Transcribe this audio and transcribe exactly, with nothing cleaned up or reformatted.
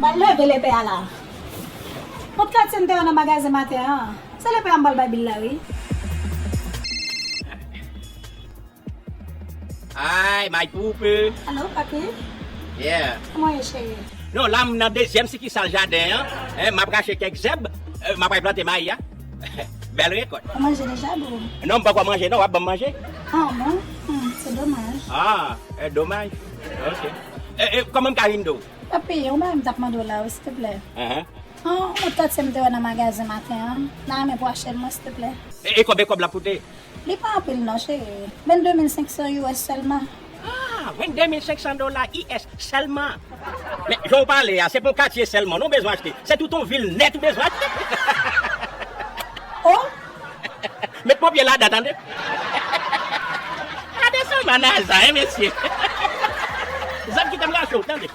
M al leve lepè a la. Kot katye m te wè nan magazen maten an? Se lepè a m pral bay bil la, wi. Ay, my poopy. Alo, papi? Yeah. Kòman w ye, cheri? Non, la m nan dezyèm sikisal jaden an. Eh, m ap rache kèk zèb, eh, m ap al plante mayi a. Bèl rekòt. Ou manje deja, boo? Non, m poko manje, non, w ap ban m manje? Ah, bon? Hmm, se domaj. Ah, eh, domaj. Ok. Eh, eh, kòman m ka vin do? Papi, yon bagay m t ap mande w la, wi, silteplè. Ahan. An, yon katye m te wè nan magazen maten an. Nan renmen pou achte l mwen, silteplè. E, e konbyen kòb l ap koute? Li pa anpil non, cheri. Vennde mil senk san U S sèlman. Ah, vennde mil senk san dola U S sèlman. Men, jan w pale a, se pa yon katye sèlman non w bezwen achte. Se tout yon vil nèt ou bezwen achte. Oh! Met ponpye ladan, tande. Gade sa manaza, hein, mesye. Zam ki te m rache w, tande.